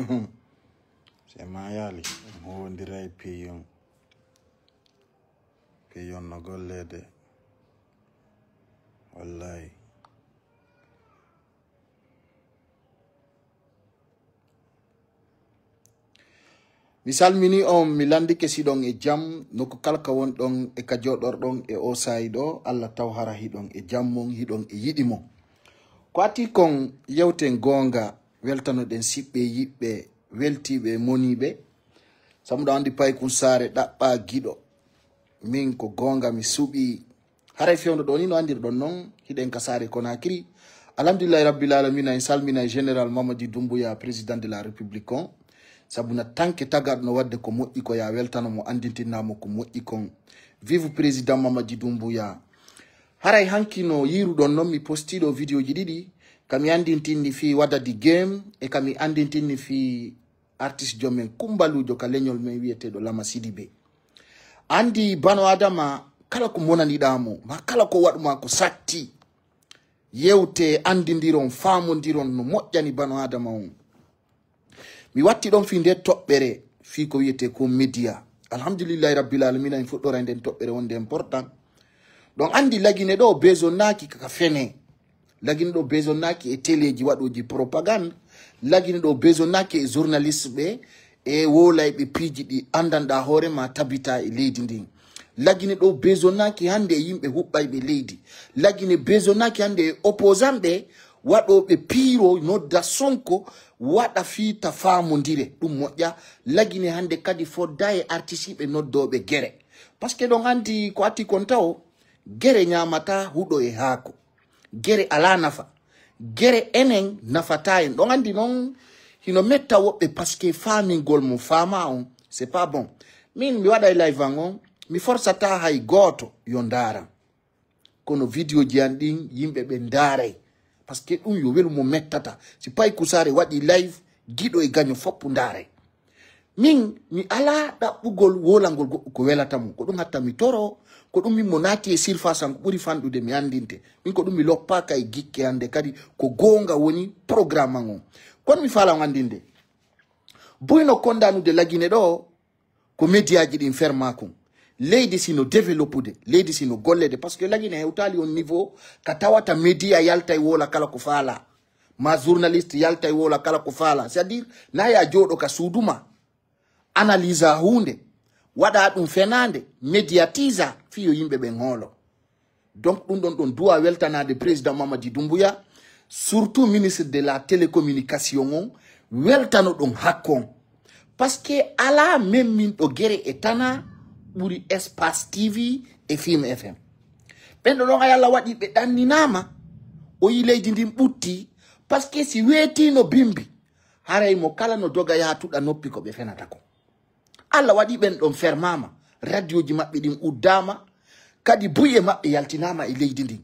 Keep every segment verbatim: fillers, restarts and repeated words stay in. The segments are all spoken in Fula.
Hmm. Se ma yali, mo wondiray piyon. Piyon no gollede. Wallahi. Mi salmini on, mi landike siɗon e jam, nokku kala ka wonɗon e ka joɗorɗon e o saa'i ɗo, Allah taw hara hiɗon e jam mon, hiɗon e yiɗi mon. Ko ati kon yewten goonga, weltanoɗen siɓɓe yiɓɓe, weltiiɓe e moniiɓe. Sabu ɗo andi paykun saare ɗaɓɓa giɗo. Min ko goonga mi suɓi. Haray fewndo ɗo ni no andirɗon non, hiɗen ka saare Conakry. Alhamdulillahi Rabbil Alamina, en salmina e Général Mamadi Doumbouya, Président de la République on. Sabu na tanke tagarɗo no wadde ko moƴƴi ko ya weltano mo, andintinna mo ko moƴƴi kon. Vive Président Mamadi Doumbouya. Haray hanki no yiruɗon non mi postiɗo vidéo ji ɗiɗi, kami andintinni fii Wadadi Game, e kami andintinni fii artiste jomen kumbalujo ka leñol men wiyeteɗo Lama Sidibé. Andi bano Adama, kala ko monaniɗa mo, ma kala ko waɗu ma ko satti, yewte, andindiron, faamondiron no moƴƴani bano Adama on. Mi watti ɗon fii nde toɓɓere, fii ko wiyete ko média. Alhamdulillahi Rabbil Alamina, en fuɗɗora e nden toɓɓere wonde important. Ɗon andi Lagine ɗo besonnaki ka fene. Lagine ɗo besonnaki e teleji waɗoji propagande. Lagine ɗo besonnaki e journaliste ɓe e wolayɓe piiji ɗi andanɗa hoore ma tabita e leydi ndin. Lagine ɗo besonnaki hande e yimɓe huɓɓayɓe leydi. Lagine besonnaki hande e opposant ɓe waɗoɓe piiro nodda Sonko waɗa fii ta faamondire. Ɗum moƴƴa. Lagine hande kadi fodda e artisiɓe noddooɓe gere. Parce que ɗon andi ko atti kon tawo, gere ñamata huɗo e haako. Gere alaa nafa. Gere enen nafata en. Ɗon andi non hino metta woɓɓe parce que faamingol mo faama on, c'est pas bon. Min mi waɗa e live an on, mi forsata hay gooto yo ndaaran. Kono vidéo ji an ɗin yimɓe ɓe ndaaray. Parce que ɗum yo welu mo mettata. Si pay kusaare waɗi live, giɗo e gaño foppu ndaaray. Min, mi alaa ɗaɓɓugol wolangol goɗɗo ko welata mo. Ko ɗum hatta mi toro, ko ɗum min mo naati e surface an ko ɓuri fanɗude mi andinte. Min ko ɗum mi loppaaka e gikke hande kadi ko goonga woni programme an on. Kono mi faala on andinde. Buyno kondanude Lagine ɗo, ko médiaji ɗin ferma kon. Leydi sino développude, leydi sino gollede, parce que Lagine hewtali on niveau ka tawata média yalta e wola kala ko faala. Ma journaliste yalta e wola kala ko faala. C'est-à-dire, na ya jooɗo ka suudu ma, analyse a huunde, waɗa ɗum fenaande, médiatise a, fii yo yimɓe ɓen hoolo. Donc, ɗum ɗon ɗon duwa weltanaade président Mamadi Doumbouya, surtout ministre de la télécommunication on, weltano ɗon hakko on. Parce que alaa memminɗo gere e tana ɓuri Espace T V e Film F M. Ɓen ɗo ɗon ay Allah waɗi ɓe ɗanninaama, o yi leydi ndin ɓutti, parce que si weetiino bimbi, haray mo kala no doga yaha tuɗa noppi ko ɓe fenata ko. Allah waɗi ɓen ɗon fermaama, radioji maɓɓe ɗin uddaama, kadi buy e maɓɓe yaltinaama e leydi ndin.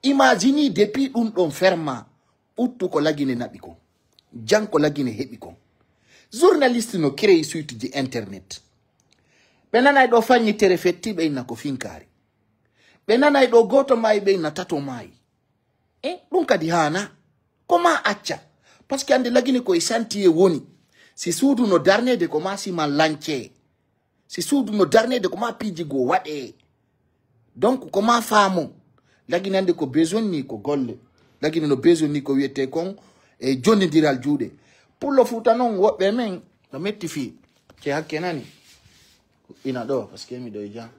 Imagine depuis ɗum ɗon ferma, ɓuttu ko Lagine naɓi kon, jan ko Lagine heɓi kon. Journaliste no créé suite ji internet. Ɓe nanay ɗo fanñi tere fetti ɓe inna ko finkaari. Ɓe nanay ɗo gooto maayi ɓe inna tato maayi. E ɗum kadi haana. Ko ma acca. Parce que ande Lagine ko e santiye woni. Si suudu no darnede ko ma siman lance. Si suudu no darnede ko ma piiji goo waɗe. Donc ko ma faamo. Lagine ande ko besoin ni ko golle. Lagine no besoin ni ko wiyete kon e jonnidiral juuɗe. Pullo Fuuta non woɓɓe men no metti fii. Ce hakke nani. Ina ɗo, parce que miɗo e jam.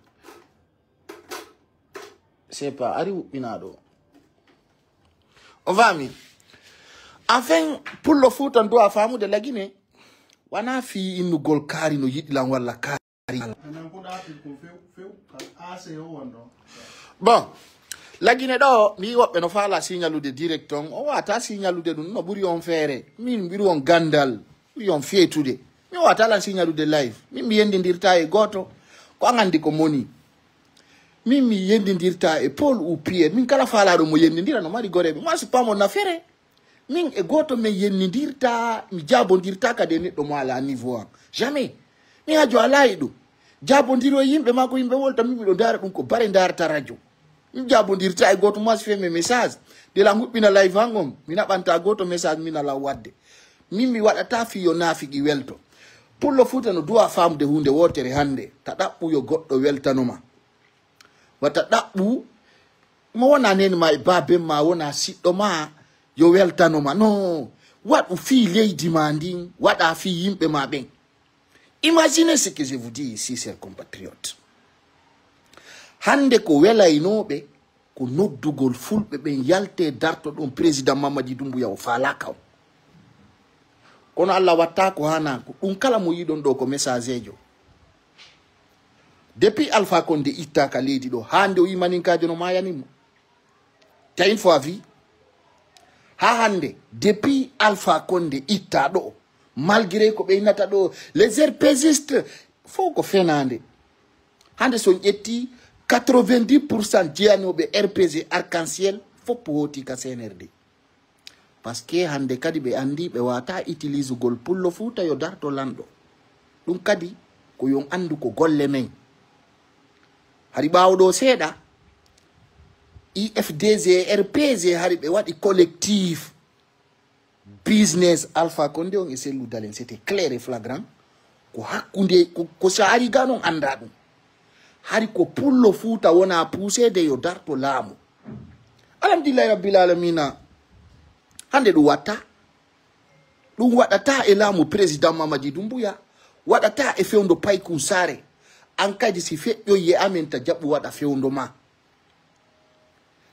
C'est pas ari wuɓɓinaa ɗo. On faami? Enfin, pullo Fuuta ndu a faamude Lagine. Wana fii innugol kaari no yiɗi lan walla kaari. Anan ko ɗaati ko few, few, ka A C O won ɗo. Bon, Lagine ɗo, mi woɓɓe no faala signalude direct on. O wata signalude ɗum, no ɓuri on feere. Min ɓuri on gandal, ɓuri on feetude. Mi wata lan signalude live. Min mi yendindirta e gooto. Ko an andi ko moni. Min mi yendindirta e Paul ou Pierre. Min kala faalaɗo mo yendindira no mari goreɓe. Moi, c'est pas mon affaire. Min e gooto min yennindirta, mi jabondirta kadi e neɗɗo mo ala niveau an. Jamais. Mi hajo ala e ɗum. Jabondiro e yimɓe ma ko yimɓe wolta, min miɗo ndaara ɗum ko bare ndaarata radio. Mi jabondirta e gooto, moi, je fais mes messages. De la huɓɓina live an on, mi naɓanta gooto message, min ala wadde. Min mi waɗata fii yo naafiki welto. Pullo Fuuta no duwa faamude huunde wootere hannde. Ta ɗaɓɓu yo goɗɗo weltano ma. Wata ɗaɓɓu mo wona nene ma e baaben ma, wona siɗɗo ma, yo weltano ma. No, waɗu fii leydi ma ndin, waɗa fii yimɓe ma ɓen. Imaginez ce que je vous dis ici, chers compatriotes. Hannde ko welaynooɓe ko noddugol fulɓe ɓen yalte darto ɗon président Mamadi Doumbouya o faalaaka on. Kono Allah watta ko haana ko. Ɗum kala mo yiɗon ɗo ko messageejo. Depuis Alpha Condé ittaaka leydi ɗo, haa nde o yi maninkaajo no maayani mo. T'as une fois vu? Haa hannde, depuis Alpha Condé itta ɗo, malgré ko ɓe innata ɗo, les R P Gistes, fof ko fenaande. Hannde so on ƴetti, quatre-vingt-dix pour cent jeyanooɓe R P G Arc-en-Ciel, fof hooti ka C N R D. Parce que hannde kadi ɓe anndi ɓe waata utilisugol Pullo Fuuta yo darto lanɗo. Ɗum kadi ko yon anndu ko golle men. Hari ɓaawo ɗo seeɗa, I F D G, R P G, hari ɓe waɗi collectif business Alpha Condé on e Cellou Dalein. C'était clair et flagrant. Ko hakkunde, ko, ko Saariga non annda ɗum. Hari ko Pullo Fuuta wona puuseede yo darto laamu. Alhamdulillahi Rabbil Alamina. Hannde ɗum watta. Ɗum waɗata e laamu président Mamadi Doumbouya. Waɗata e fewndo Paykun Saare. An kadi si feƴƴoyi e amen ta jaɓu waɗa fewndo ma.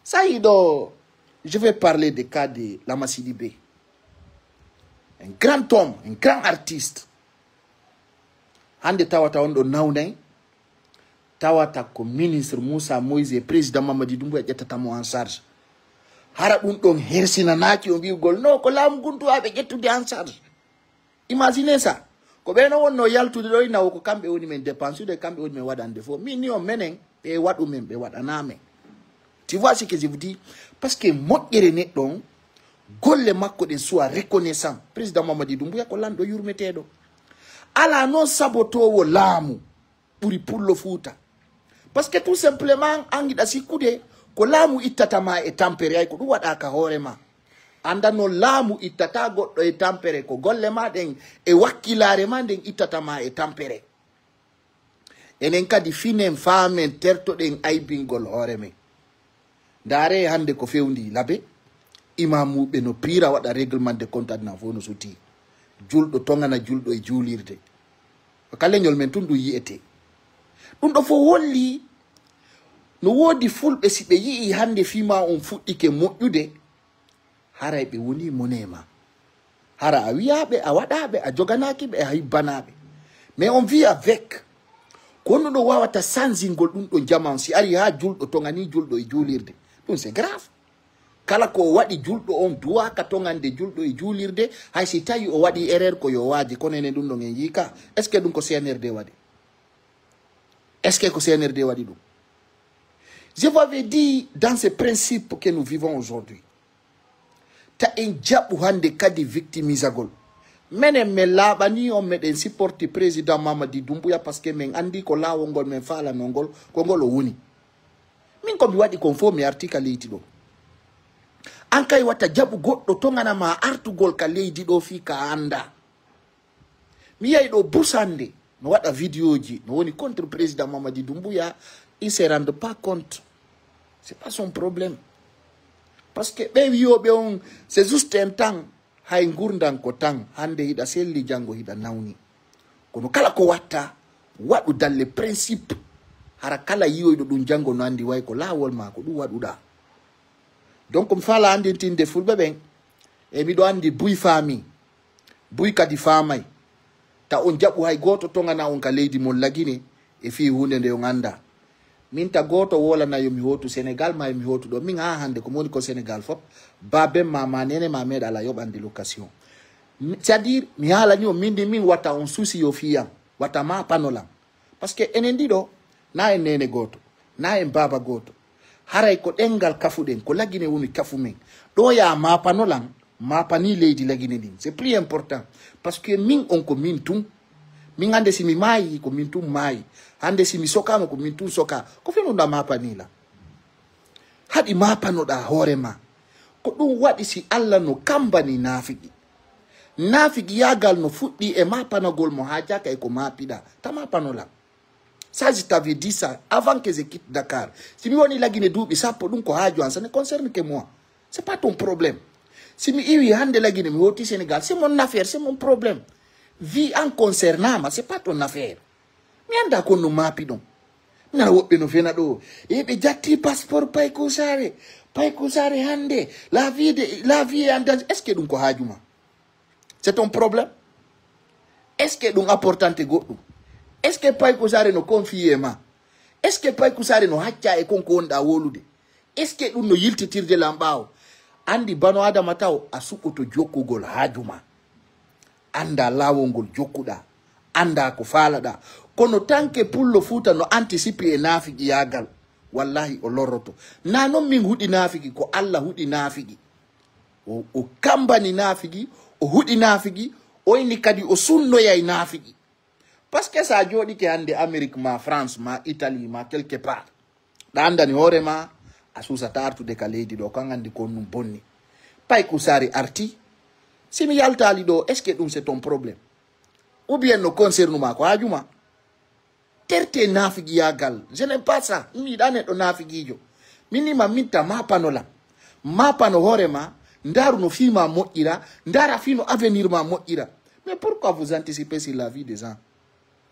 Sayiɗo, je vais parler de cas de Lama Sidibé. Un grand homme, un grand artiste. Hannde tawata on ɗo nawnay, tawata ko ministre Moussa Moïse e président Mamadi Doumbouya ƴettata mo en charge. Hara ɗum ɗon hersinanaaki o wi'ugol no ko laamu ngun duwaaɓe ƴettude en charge. Imaginez ça. Ko ɓe no wonno yaltude ɗo ina wo ko kamɓe woni men dépensude, kamɓe woni men waɗande fof. Min ni on menen, ɓe waɗu men, ɓe waɗana men. Tu vois ce que je vous dis? Parce que moƴƴere neɗɗo on, golle makko ɗen soit reconnaissant. Président Mamadi Doumbouya ko lanɗo yurmeteeɗo. Alaa noon sabotoowo laamu ɓuri Pullo Fuuta. Parce que tout simplement, an hiɗa sikkude ko laamu ittata ma e tampere, ay ko ɗum waɗa ka hoore ma. Annda noon laamu ittata goɗɗo e tampere, ko golle ma ɗen e wakkilaare ma nden ittata ma e tampere. Enen kadi finen faamen tertoɗen aybingol hoore men. Ndaare hannde ko fewndi Labe, imamuɓe no piira waɗa règlement de compte aduna fof no suti. Julɗo toŋana julɗo e juulirde. Ka leñol men tun ɗum yi'ete. Ɗum ɗo fof holli no woodi fulɓe si ɓe yi'i hannde fima on fuɗɗike moƴƴude, haray ɓe woni mone ma. Hara a wi'aɓe, a waɗaɓe, a joganaaki ɓe, a hibbanaɓe. Mais on vit avec. Ko honɗum ɗo wawata sanzingol ɗum ɗo jaman si ari ha julɗo toŋani julɗo e juulirde? Ɗum c'est grave. Kala ko o waɗi julɗo on duwaka toŋande julɗo e juulirde, hay si tawi o waɗi erreur ko yo waaje, kono enen ɗum ɗon en yiika. Est-ce que ɗum ko C N R D waɗi? Est-ce que ko C N R D waɗi ɗum? Je vous avais dit dans ces principes que nous vivons aujourd'hui. Ta en jaɓu hannde kadi victimisagol. Menen men laaɓani on, meɗen supporti président Mamadi Doumbouya parce que men anndi ko laawol ngol men faalanoo ngol, ko ngol o woni. Min ko mi waɗi kon fof mi arti ka leydi ɗo. An kay wata jaɓu goɗɗo toŋana ma artugol ka leydi ɗo fii ka annda. Mi yiyay ɗo Bush hannde no waɗa vidéo ji, no woni contre président Mamadi Doumbouya, il se rend pas compte. C'est pas son problème. Parce que ɓe wi'ooɓe on, c'est juste un temps, hay ngurndan ko tan, hannde hiɗa selli, janngo hiɗa nawni. Kono kala ko watta, waɗu dans les principes. Hara kala yi'oyɗo ɗum janngo no anndi way ko laawol ma ko ɗum waɗuɗa. Donc mi faala anndintinde fulɓe ɓen, e miɗo anndi buy faami, buy kadi faamay. Ta on jaɓu hay gooto toŋana on ka leydi mon Lagine e fii huunde nde on annda. Min ta gooto woolana yo mi hootu Sénégal ma yo mi hootu ɗo. Min haa hannde ko mi woni ko Sénégal fof, baaben ma, ma nene ma meeɗa ala yoɓande location. Mi, c'est-à-dire, mi haalani on min ndi min wata on susi yo fii am, wata ma panolan. Parce que enen ɗiɗo, na en neene gooto, na en baaba gooto. Haray ko ɗenngal kafuɗen, ko Lagine woni kafu men. Ɗo ya maapano lan, maapani leydi Lagine ndin. C'est plus important. Parce que min on ko min tun. Min hannde si mi maayi, ko min tun maayi. Hannde si mi sokaama, ko min tun soka. Ko fenunda maapani lan. Haɗi maapanoɗa hoore ma. Ko ɗum waɗi si Allah no kambani naafiki. Naafigiyaagal no fuɗɗi e maapanagol mo haajaaka e ko maapiɗaa. Ta maapano lan. Ça, je t'avais dit ça avant que je quitte Dakar. Si mi woni Lagine duuɓi sappo, ɗum ko haaju an, ça ne concerne que moi. C'est pas ton problème. Si mi iwi hannde Lagine, mi hooti Sénégal, c'est mon affaire, c'est mon problème. Vie an concernama, c'est pas ton affaire. Mi anndaa kon no maapi ɗon. Mi nana woɓɓe no fena ɗo. E ɓe jatti passeport Payko Sare. Payko Sare hannde. La vie de, la vie est en danger. Est-ce que ɗum ko haaju ma? C'est ton problème. Est-ce que ɗum apportante goɗɗum? Est-ce que Payko Sare no confié ma? Est-ce que Payko Sare no hacca e kon ko wonɗa wolude? Est-ce que ɗum no yiltitirde lan ɓaawo? Anndi bano Adama taw a suɓoto jokkugol haaju ma. Annda laawol ngol jokkuɗa. Annda ko faalaɗa. Kono tanke pullo Fuuta no anticipe e naafigiyaagal. Wallahi o lorroto. Na non min huɗi naafigi, ko Allah huɗi naafigi. O, o kambani naafigi, o huɗi naafigi, o inni kadi o sunnoyay naafigi. Parce que sa jooɗike hannde Amérique ma France ma Italie ma quelque part, ɗa anndani hoore ma, a suusata artude ka leydi ɗo, ko an anndi ko ɗum bonni. Payku Sari arti, si mi yaltaali ɗo, est-ce que ɗum c'est ton problème? Ou bien no concerne ma ko haaju ma? Terte naafigiyaagal. Je n'aime pas ça. Mi yiɗa neɗɗo naafigiijo. Min ni ma min ta ma pano lan. Ma pano hoore ma, ndaaru no fii ma moƴƴira, ndaara fii no avenir ma moƴƴira. Mais pourquoi vous anticipez sur la vie des gens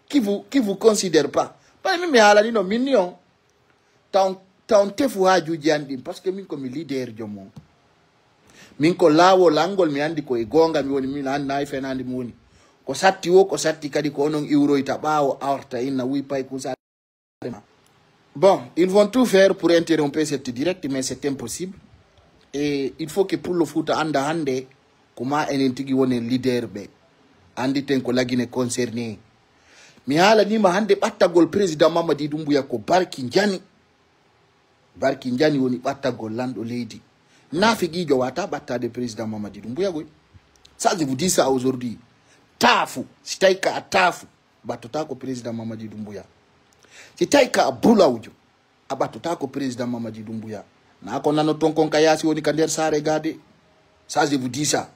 qui vous, qui vous considèrent pas? Ɓay min mi haalani no min ni on. Taw, taw tefu haajuuji an ɗin, parce que min ko mi leader joom on. Min ko laawol an ngol mi anndi ko e goonga mi woni, min an nayi fenaande mi woni. Ko satti wo, ko satti kadi ko onon iwroyta ɓaawo arta inna wuy pay kusa. Bon, ils vont tout faire pour interrompre cette direct, mais c'est impossible. Et il faut que Pullo Fuuta annda hannde ko ma enen tigi wonen leader ɓe. Annditen ko Lagine concerné. Mi haalanima hannde ɓattagol président Mamadi Doumbouya ko Barki Njani. Barki Njani woni ɓattagol lanɗo leydi. Naafigiijo wata ɓattade président Mamadi Doumbouya goy. Ça, je vous dis ça aujourd'hui. Taafu, si tawi ka a taafu, ɓattotaako président Mamadi Doumbouya. Si tawi ka a bulawjo, a ɓattotaako président Mamadi Doumbouya. Na ko nanoton kon ka yaasi woni ka nder saare ga de. Ça, je vous dis ça.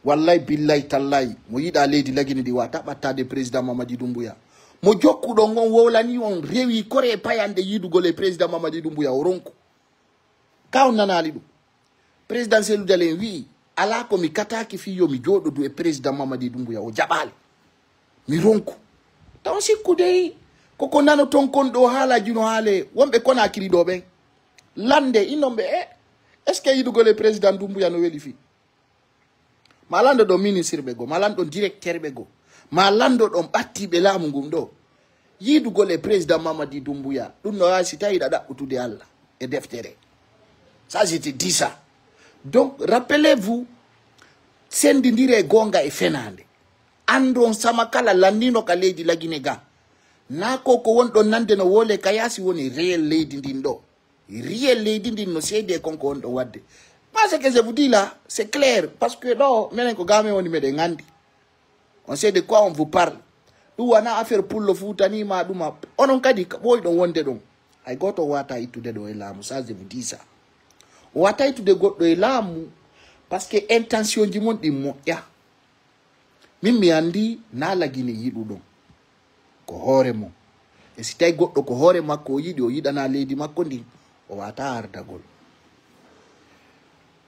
Wallay, billay, tallay, mo yiɗa leydi Lagine ndi wata ɓattade président Mamadi Doumbouya. Mo jokkuɗon on wowlani on rewi kore e payande yiidugol e président Mamadi Doumbouya o ronku. Ka on nanaali ɗum? Président Cellou Dalein wi'i, alaa ko mi kataaki fii yo mi jooɗodu e président Mamadi Doumbouya, o jaɓaali. Mi ronku. Taw sikku dey, koko nanoton kon ɗo haalaaji no haale, wonɓe Conakry ɗo ɓen. Lande, innon ɓe, e, est-ce que yiɗugol e président Doumbouya no weli fii? Ma lanndo ɗon ministre ɓe goo, ma lanndo directeur ɓe goo, ma lanndo ɗon ɓattiiɓe laamu ngun ɗo. Yiidugol e président Mamadi Doumbouya, ɗum no waawi si tawi ɗa ɗaɓɓutude Allah e deftere. Ça, je te dis ça. Donc, rappelez-vous, senndindire goonga e fenaande. Anndon sama kala lanndino ka leydi Lagine ga. Na ko ko wonɗon nande no wole ka yaasi woni réel leydi ndin ɗo. Riye leydi ndin no seedi e kon ko wonɗon waɗde. Parce que je vous dis là, c'est clair. Parce que ɗo, menen ko ga men woni meɗen anndi. On sait de quoi on vous parle. Ɗum wona affaire Pullo Fuuta ni ma ɗuma. Onon kadi, ka ɓooyɗon wonde ɗon. Hay gooto wata ittude ɗo e laamu. Ça, je vous dis ça. O wata ittude goɗɗo e laamu. Parce que intention ji mon ɗin moƴƴa. Min mi anndi na Lagine yiɗuɗon. Ko hoore mum. E si tawi goɗɗo ko hoore makko o yiɗi, o yiɗana leydi makko ndin, o wata ardagol.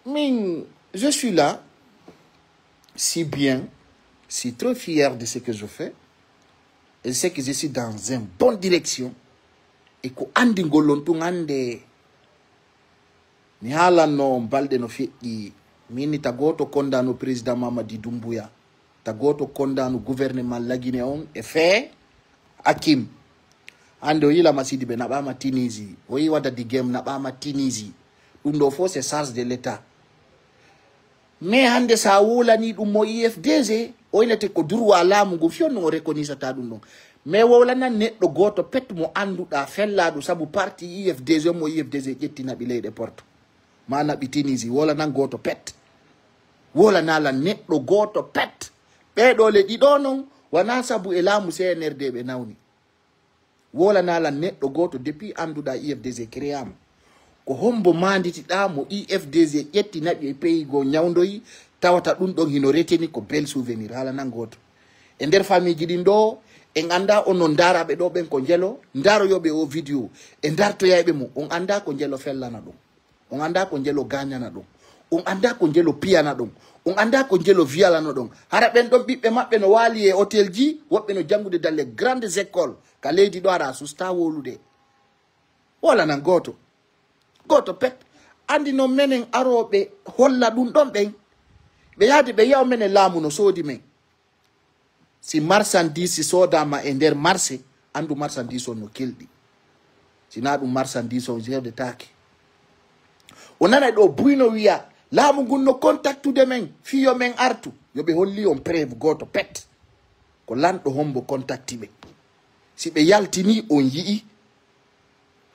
Min, je suis là, si bien, si très fier de ce que je fais. Et je sais que je suis dans une bonne direction. E ko anndi ngol on tun hannde. Mi haalanno on balɗe no feƴƴi. Min ni ta gooto kondaano président Mamadi Doumbouya. Ta gooto kondaano gouvernement Lagine on e fee Akim. Hannde o yila Masidi ɓe naɓaama Tunisie. O yi Wada Digem naɓaama Tunisie. Ɗum ɗo fof c'est charge de l'État. Mais hannde sa wowlani ɗum mo I F D G, o inete ko droit laamu ngu fiyon no o rekonisata ɗum ɗon. Mais wowlanan neɗɗo gooto pet mo annduɗa fellaaɗo sabu parti I F D G mo I F D G ƴetti naɓi leyɗe porto. Ma naɓi Tunisie, wowlanan gooto pet. Wowlanalan neɗɗo gooto pet. Ɓee ɗo le ɗiɗo non, wona sabu e laamu C N R D ɓe nawni. Wowlanalan neɗɗo gooto depuis annduɗa I F D G créama. Ko hombo manditiɗa mo I F D G ƴetti naɓi e pays goo ñawndoyi, Tawata ɗum ɗon hino reteni ko bel souvenir, haala nan gooto. E nder famille ji ɗin ɗo, en annda on no ndaaraɓe ɗo ɓen ko njelo, ndaaroyoɓe o vidéo, e ndartoyayɓe mo, on annda ko njelo fellana ɗum. On annda ko njelo gañana ɗum. On annda ko njelo piyana ɗum. On annda ko njelo viyalano ɗum. Hara ɓen ɗon ɓiɓɓe maɓɓe no waali e hôtel ji, woɓɓe no janngude dans les grandes écoles. Ka leydi ɗo hara susta wolude. Wala nan gooto. Gooto pet. Anndi non menen arooɓe holla ɗum ɗon ɓen. Ɓe yaadi ɓe yewa menen laamu no soodi men. Si marchandise si soodama e nder marché, anndu marchandise on no kelɗi. Si na ɗum marchandise on jewdetaake. O nanay ɗo buyno wiya, laamu ngun no contactude men, fii yo men artu. Yo ɓe holli on preuve gooto pet. Ko lanɗo hombo contacti ɓe. Si ɓe yaltini on yi'i,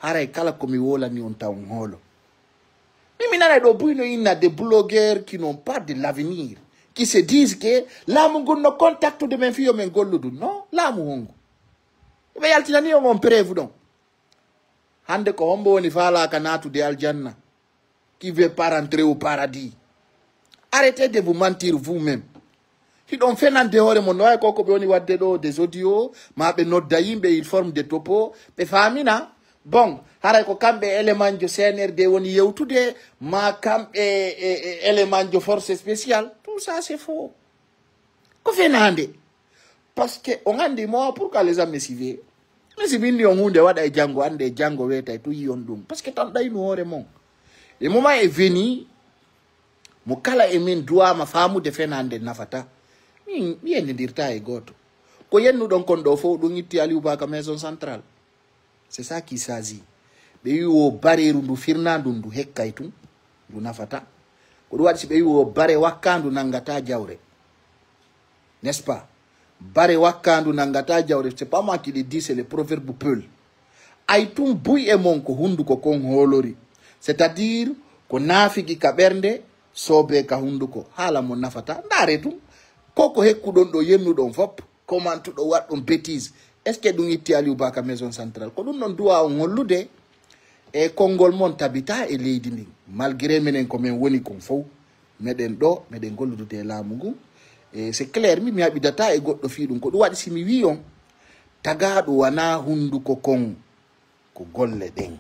haray kala ko mi wolani on taw on hoolo. Min mi nanay ɗo buyno inna des blogueurs qui n'ont pas de l'avenir, qui se disent que laamu ngun no contactude men fii yo men golludu. Non, laamu hongu? Ɓe yaltinani on on preuve ɗon. Hande ko hombo woni faalaaka naatude aljanna, qui veut pas rentrer au paradis? Arrêtez de vous mentir vous-même. Hiɗon fenande hoore mon, no wawi ko ko ɓe woni wadde ɗo des audios, ma ɓe nodda yimɓe, ils forment des topos, ɓe faamina. Bon, haray ko kamɓe élément jo C N R D woni yewtude, ma kamɓe e, e, élément jo force spéciale. Tout ça, c'est faux. Ko fenande. Parce que on anndi mo, pourquoi les gens me suivent? Mais si bindi on hunde waɗa e janngo, annde e janngo weetay, tu yi on ɗum. Parce que tan ɗaynu hoore mon. Le moment est venu, mo kala e min duwama faamude fenande nafata. Min, mi yendidirta e gooto. Ko yennuɗon kon ɗo fof, ɗum itti Aliou Ba ka maison centrale. C'est ça qui s'agit. Ɓe wi wo bareeru ndu firna ndu, ndu hekkay tun, ndu nafata. Ko ɗum waɗi si ɓe wi wo bare wakkandu nangata jawre. N'est-ce pas? Bare wakkandu nangata jawre, c'est pas moi qui le dis, c'est le proverbe peul. Ay tun buy e mon ko hunduko kon hoolori. C'est-à-dire, ko naafigi ka ɓernde, soobe ka hunduko. Haala mo nafata. Ndaare tun, ko ko hekkuɗon ɗo yennuɗon fop, commentuɗo waɗɗon bêtise. Est-ce que ɗum itti Aliou Ba ka maison centrale? Ko ɗum ɗon duwa on hollude e konngol mon tabita e leydi ndin. Malgré menen ko men woni kon fow, meɗen ɗo, meɗen golludude e laamu ngun. E c'est clair, mi, mi haɓidata e goɗɗo fii ɗum. Ko ɗum waɗi si mi wii on, tagaaɗo wanaa hunduko kon, ko golle ɗen.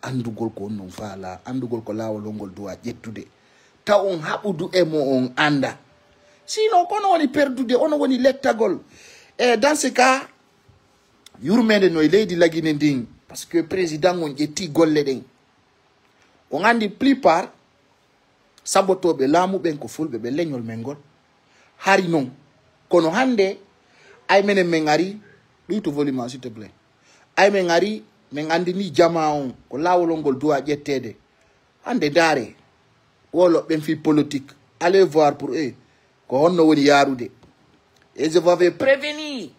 Anndugol ko on non faala, anndugol ko laawol hongol duwa ƴettude. Taw on haɓudu e mo on annda. Sinon, kono woni perdude, ono woni lettagol. E dans ce cas, yurmeende no e leydi Lagine ndin, parce que président on ƴetti golle ɗen. On anndi plupart sabotooɓe laamu ɓen ko fulɓe ɓe leñol men ngol. Hari non. Kono hannde, ay menen men ari, ɗuytu volume, s'il te plaît. Ay men ari, men anndini jamaa on, ko laawol on ngol duwa ƴetteede. Hannde ndaare, woloɓe ɓen fii politique, allez voir pour eux, ko honno woni yaarude. Et je vous avais prévenu,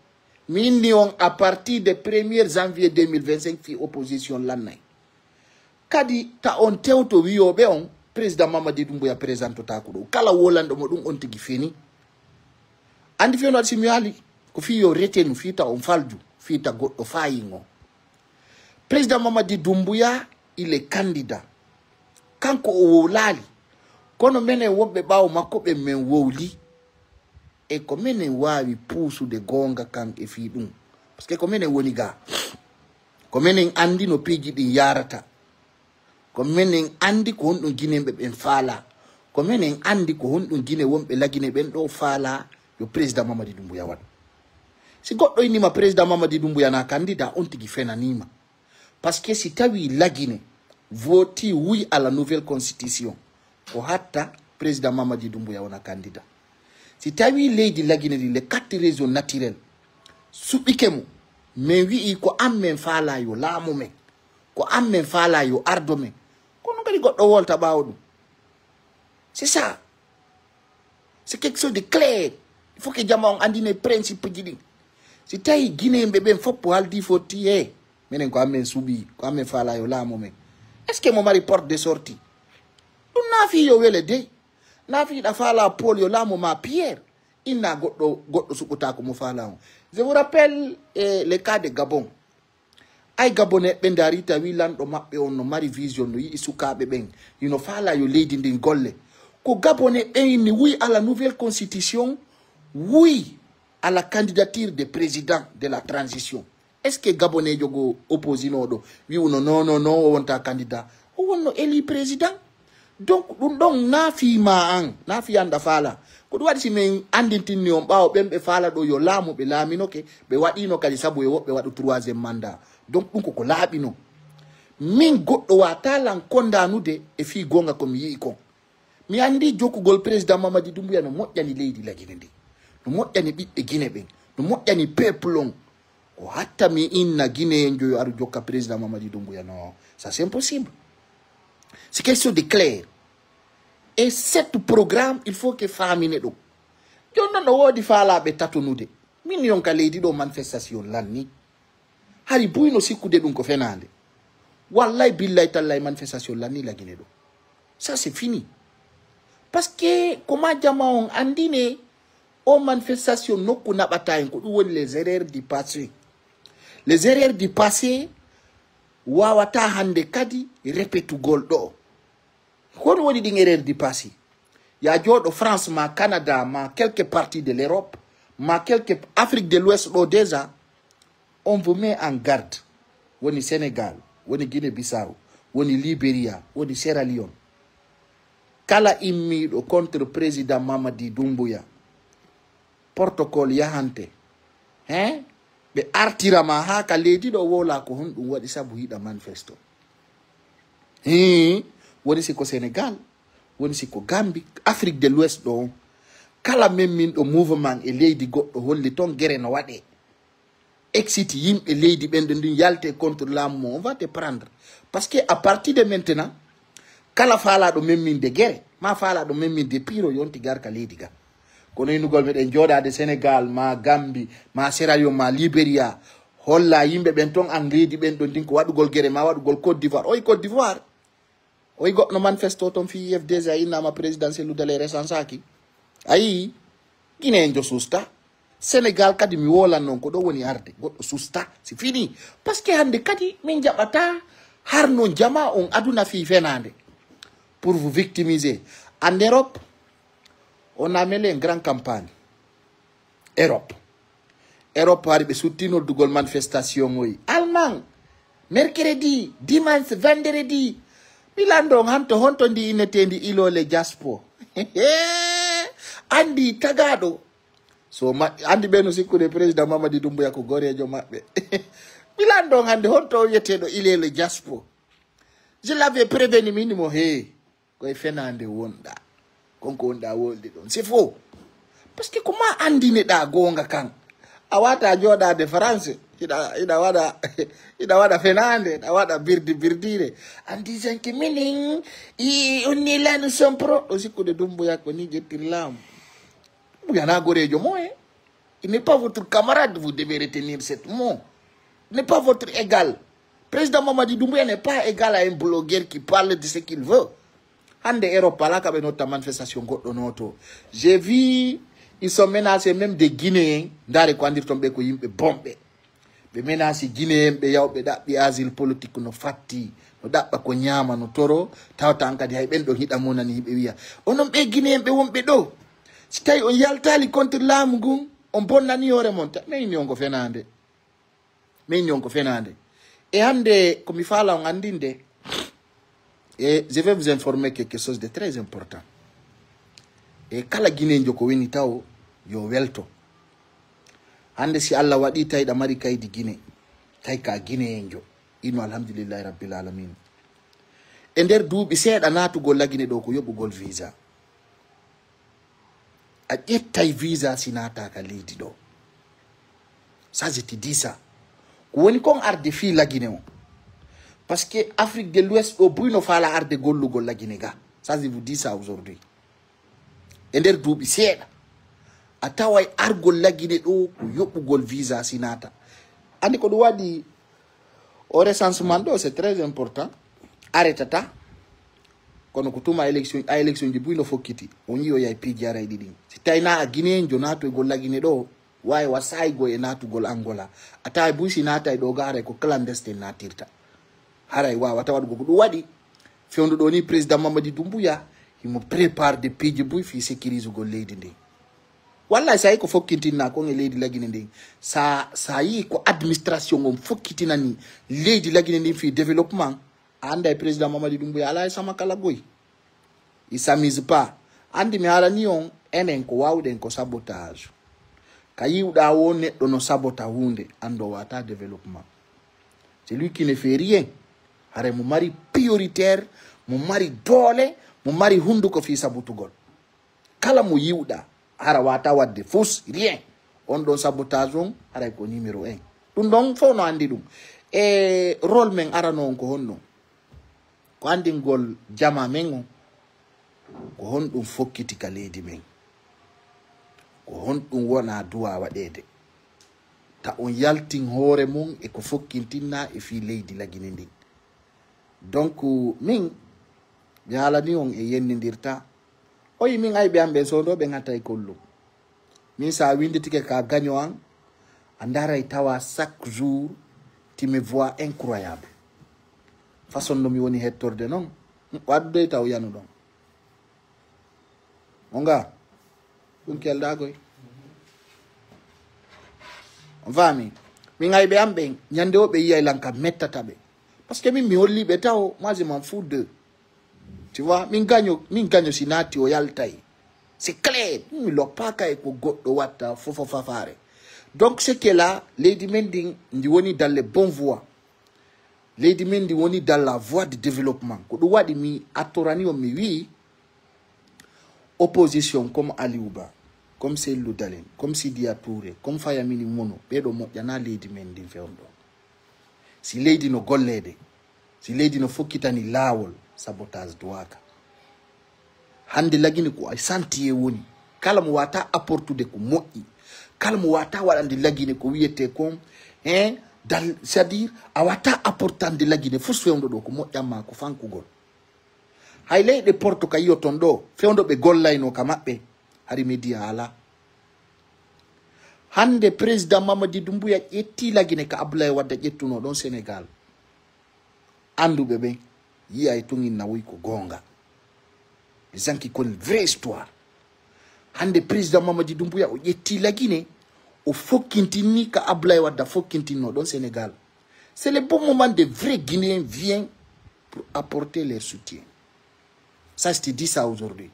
mi inni on à partir de premier janvier deux mille vingt-cinq fii opposition lannay. Kadi ta on tewto wiyooɓe on, président Mamadi Doumbouya présentotaako ɗo. Kala wolanɗo mo ɗum on tigi feni. Anndi fii no waɗi si mi haali? Ko fii yo retenu, fii ta on falju, fii ta goɗɗo faayin on. Président Mamadi Doumbouya, il est candidat. Kanko o wowlaali. Kono menen wonɓe ɓaawo makko ɓen men wowli. E ko menen waawi puusude goonga kan e fii ɗum. Parce que ko menen woni ga. Ko menen anndi no piiji ɗin yaarata. Ko menen anndi ko honɗum Guinéen ɓe ɓen faala. Ko menen anndi ko honɗum Guinée wonɓe Lagine ɓen ɗo faala yo président Mamadi Doumbouya waɗ. Si goɗɗo innima président Mamadi Doumbouya na candidat, on tigi fenanima. Parce que si tawi Lagine voti oui à la nouvelle constitution, ko hatta président Mamadi Doumbouya wona candidat. Si tawi leydi Lagine ndi, les quatre régions naturelles, suɓike mo, men wi'i ko an men faala yo laamu men, ko an men faala yo ardo men, kono kadi goɗɗo wolta ɓaawo ɗum. C'est ça. C'est quelque chose de clair. Il faut que jama on anndine principe ji ɗin. Si tawi Guinéen ɓe ɓen fop haldi fotti he, menen ko amen suɓi, ko amen faala yo laamu men. Est-ce que mo mari porte de sortie? Ɗum na fii yo wele dey. Na fii ɗa faala Paul yo laamu ma Pierre. Inna goɗɗo, goɗɗo suɓɓotaako mo faala on. Je vous rappelle, eh, le cas de Gabon. Ay Gabonais ɓe ndaari tawi lanɗo maɓɓe on no mari vision, no yiɗi sukaaɓe ɓen. Hino faala yo leydi ndin golle. Ko Gabonais ɓen inni oui à la nouvelle constitution, oui à la candidature de président de la transition. Est-ce que Gabonais jogo opposinoɗo wi'uno non non non, o wonta candidat, o wonno élu président? Donc ɗum ɗon na fii ma an, na fii an ɗa faala. Ko ɗum waɗi si min andintinni on ɓaawo ɓen ɓe faala ɗo yo laamu ɓe laaminoke, ɓe waɗino kadi sabu e woɓɓe waɗu troisième mandat. Donc ɗum koko laaɓino. Min goɗɗo wata lan kondanude e fii gonga ko mi yi'i kon. Mi andi jokkugol président Mamadi Doumbouya no moƴƴani leydi Lagine ndi, no moƴƴani ɓiɓɓe Gine ɓen, no moƴƴani peuple on. Ko hatta mi inna Guinéen jo yo aru jokka président Mamadi Doumbouya, non, ça c'est impossible. C'est quelque chose de clair. Et cette programme, il faut que faamine ɗum. Jon non no woodi faalaɓe tatonude. Min yonka leydi ɗo manifestation lanni. Hari buyno sikkude ɗum ko fenaande. Wallay billay tallay manifestation lanni Lagine ɗo. Ça c'est fini. Parce que ko ma jama on andine, o manifestation nokku naɓata en, ko ɗum woni les erreurs du passé. Les erreurs du passé wawata hande kadi repetugol ɗo. Ko ɗum woni ɗin erreur du passé. Ya jooɗo France ma Canada ma quelque partie de l'Europe ma quelque Afrique de l'Ouest ɗo déjà, on vous met en garde. Woni Sénégal, woni Guinée-Bissau, woni Libéria, woni Sierra Leone. Kala immiiɗo contre président Mamadi Doumbouya, protocole yahante. Hein? Ɓe artira ma haa ka leydi ɗo, wola ko honɗum waɗi sabu hiɗa manifesto. Hii, woni si ko Sénégal, woni si ko Gambie, Afrique de l'Ouest ɗo on. Kala memminɗo mouvement e leydi goɗɗo holli ton gere no waɗe. Excite yimɓe leydi ɓen ɗo ndin yalte contre laamu mo, on va te prendre. Parce que à partir de maintenant, kala faalaɗo memminde gere, ma faalaɗo memminde piro yonti gar ka leydi ga. Kono innugol meɗen jooɗaade Sénégal, ma Gambie, ma Sierra Leone, ma Libéria, holla yimɓe ɓen ton an leydi ɓen ɗo ndin ko waɗugol gere, ma waɗugol Côte d'Ivoire. Oy Côte d'Ivoire. Oy goɗɗo manifesto ton fii U F D G a innama présidentiel de les recensaaki. Ayi, Guinéen jo susta. Sénégal kadi mi wolan non ko ɗo woni arde. Goɗɗo susta. C'est fini. Parce que hande kadi min jaɓata harno jama on aduna fii fenaande. Pour vous victimiser. En Europe, on a mené une grande campagne. Europe. Europe hari ɓe sutti noddugol manifestation oy. Allemagne, mercredi, dimanche, vendredi. Mi lando on hanto honto ndi innetendi Îlot le Diaspo. Andi tagaɗo. So ma, andi ɓe no sikkude président Mamadi Doumbouya ko gorejo maɓɓe. Mi lando on hande honto o wiyeteɗo Îlot le Diaspo. Je l'avais prévenu, mi inni mo, he, koye fenaande wonɗa. Kon ko wonɗa wolde ɗon. C'est faux. Parce que ko ma andine ɗa gonga kan. A wata joɗade France. Ina, ina waɗa, ina waɗa fenaande, ina waɗa birdi birdire. En disant que minin, i, on est là, nous sommes pro. O sikkude Doumbouya ko ni ƴettiri laamu. Doumbouya na gorejo mo, eh. Il n'est pas votre camarade, vous devez retenir cette mot. Il n'est pas votre égal. Président Mamadi Doumbouya n'est pas égal à un blogueur qui parle de ce qu'il veut. Hande Europe, ala ka ɓe notta manifestation goɗɗo noto. J'ai vu, ils sont menacés même des Guinéens. Ndare ko andirton ɓe ko yimɓe bonɓe. Ɓe menasi Guinéen ɓe yawɓe ɗaɓɓi asile politique no fatti, no ɗaɓɓa ko ñaama, no toro, tawata an kadi hay ɓen ɗon hiɗa monani hiɓe wiya. Onon ɓe Guinéen ɓe wonɓe ɗo, si tawi on yaltali contre laamu ngun, on bonnani hoore mon. Ta, mais ni on ko fenaande. Mais ni on ko fenaande. E hande ko mi faala on andinde, e je vais vous informer quelque chose de très important. E kala Guinéen jo ko woni taw yo welto. Hande si Allah waɗi tawi ɗa mari kaydi Guinée, tawi ka Guinéen jo, ino alhamdulillahi rabbil alamin. E nder duuɓi seeɗa naatugol Lagine ɗo ko yoɓugol visa. A ƴettay visa si naata ka leydi ɗo. Ça, je te dis ça. Ko woni kon arde fii Lagine o. Parce que Afrique de l'Ouest ɗo buy no faala arde gollugol Lagine ga. Ça, je vous dis ça aujourd'hui. E nder duuɓi seeɗa, a taway argol Lagine ɗo ko yoɓugol visa si naata. Andi ko ɗum waɗi o recensement ɗo, c'est très important. Aretata. Kono ko tuma élection, a élection ji buy no fokkiti. On yi o yay piiji arayɗi ɗin. Si tawi na a Guinéen jo naatoygol Lagine ɗo, wawi wa saygo e naatugol Angola. A tawi buy si naatay ɗo ga haray ko clandestin naatirta. Haray wawata waɗugo ko ɗum waɗi. Fewndo ɗo ni président Mamadi Doumbouya Mo prépare de piiji buy fii sécurisugol leydi ndin. Wallahi, sa yi ko fokkintinna kon e leydi lagine ndin, sa, sa yi ko administration on fokkitinani leydi lagine ndin fii développement, a annda e président Mamadi Doumbouya ala e sama kala goy. Il s'amuse pas. Anndi mi haalani on, enen ko waawɗen ko sabotage. Ka yiwɗa wo neɗɗo no sabota huunde, anndo wata développement. C'est lui qui ne fait rien. Hare mo mari prioritaire, mo mari doole, mo mari hunduko fii sabutugol. Kala mo yiwɗa, hara wata wadde fus, rien. On ɗon sabotage on, haray ko numéro un. Ɗum ɗon fof no anndi ɗum. E rôle men arano on ko honno? Ko anndingol jama men on, ko honɗum fokkiti ka leydi men? Ko honɗum wona duwa waɗeede? Ta on yaltin hoore mon e ko fokkintinna e fii leydi lagine ndin. Donc, min, mi haalani on e yennindirta. Oyi, min ayɓe am ɓen soondo ɓen hattay kollum. Min sa winditike ka gaño an, a ndaray tawa chaque jour, tu me vois incroyable. Façon no mi woni hettorde non, waɗude taw yanuɗon. On ga, ɗum kelɗa koy. On faami? Min ayɓe am ɓen, ñande o ɓe yiyay lan ka mettata ɓe. Parce que min mi holli ɓe taw, moi je m'en fous d'eux. Tu vois, min gaño, min gaño si naati o yaltay. C'est clair, mi loppaka e ko goɗɗo watta fofo fafare. Donc c'est que là, leydi men ndin, ndi woni dans les bonnes voies. Leydi men ndi woni dans la voie de développement. Ko ɗum waɗi mi attorani on mi wi'i, opposition comme Aliou Ba, comme Cellou Dalein, comme Sidia Touré, comme Fayamini Mono, ɓeɗo moƴƴana leydi men ndin fewndo. Si leydi no golleede, si leydi no fokkitani laawol, sabotage duwaka. Hande lagine ko ay santiye woni. Kala mo wata apportude ko moƴƴi. Kala mo wata waɗande lagine ko wiyete kon, hein, dal, c'est-à-dire, a wata apportande lagine fus fewndo ɗo ko moƴƴan ma ko fankugol. Hay leyɗe Porto ka yiyoton ɗo, fewndo ɓe gollayno ka maɓɓe, hari média ala. Hande président Mamadi Doumbouya ƴetti lagine ka Abdoulaye Wade ƴettuno ɗon Sénégal. Annduɓe ɓen yi'ay tun inna woy ko goonga. Les gens qui connaissent vraie histoire. Hande président Mamadi Doumbouya o ƴetti lagine, o fokkintinni ka Abdoulaye Wade fokkintinno ɗon Sénégal. C'est le bon moment, des vrais Guinéens viennent pour apporter leur soutien. Ça, je te dis ça aujourd'hui.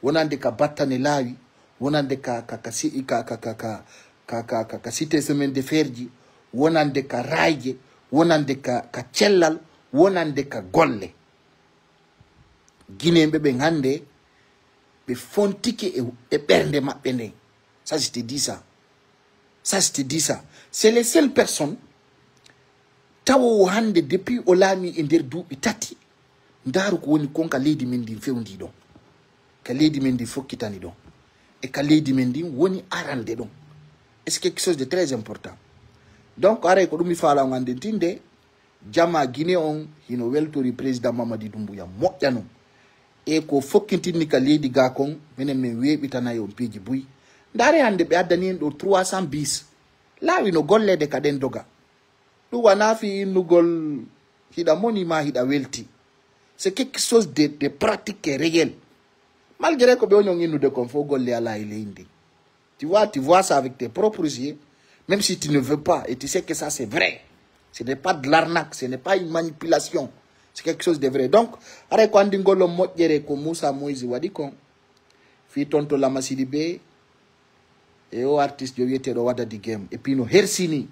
Wonande ka battane laawi, wonande ka, ka, ka, si-, ka, ka, ka, ka, ka, ka, ka, ka cité semaine de fer ji, wonande ka raayje, wonande ka, ka cellal, wonande ka golle. Guinéen ɓe ɓen hande, ɓe fontike e, e ɓernde maɓɓe nden. Ça, je te dis ça. Ça, je te dis ça. C'est les seules personnes tawowo hande depuis o laami e nder duuɓi tati. Ndaaru ko woni kon ka leydi men ndin fewndi ɗon. Ka leydi men ndin fokkitani ɗon. E ka leydi men ndin woni arande ɗon. Et c'est quelque chose de très important. Donc, aray ko ɗum mi faala on anndintinde, jama Guinée on hino weltori président Mamadi Doumbouya moƴƴa non. E ko fokkitinni ka leydi ga kon, minen min weeɓitanay on piiji buy. Ndaare hande ɓe addani en ɗo trois cents bis. Laawi no golleede ka ɗen doga. Ɗum wona fii innugol hiɗa moni ma hiɗa welti. C'est quelque chose de, de pratique et réel. Malgré ko ɓe woni on innude kon fof golle alaa e leydi. Tu vois, tu vois ça avec tes propres yeux, même si tu ne veux pas, et tu sais que ça c'est vrai. Ce n'est pas de l'arnaque, ce n'est pas une manipulation. C'est quelque chose de vrai. Donc, aray ko anndingol on moƴƴere ko Moussa Moïse waɗi kon. Fii tonto Lama Sidibé e o artiste jo wiyeteeɗo Wadadi Game. Et puis no hersini.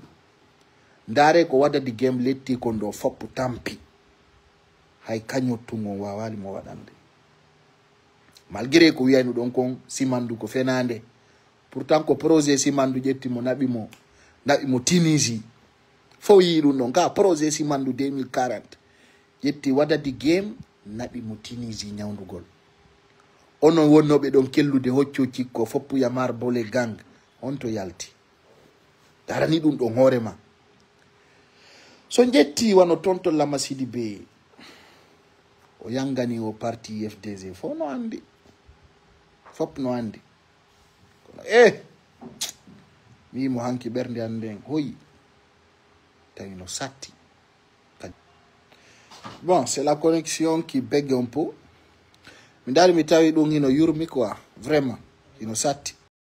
Ndaare ko Wadadi Game letti kon ɗo foppu tampi. Hay kañum tun on waawaali mo waɗande. Malgré ko wiyayno ɗon kon, Simandu ko fenaande. Pourtant ko projet Simandu ƴetti mo, naɓi mo, naɓi mo Tunisie. Fof yii ɗum ɗon. Ka projet Simandu deux mille quarante. Ƴetti Wadadi Game, naɓi mo Tunisie ñawndugol. Onon wonnooɓe ɗon kellude hocco cikko, foppu Yamar Bole Gang, on to yalti. Darani ɗum ɗon hoore ma. So ƴetti wano tonto Lama Sidibé, o yangani o parti F D G, fof no anndi. Fop no anndi. Kono, eh, mi yii mo hanki ɓernde an nden hoyi. Tawi no satti. Bon, c'est la connexion qui bug un peu. Mi ndaari, mi tawi ɗum hino yurmi quoi, vraiment. Hino satti.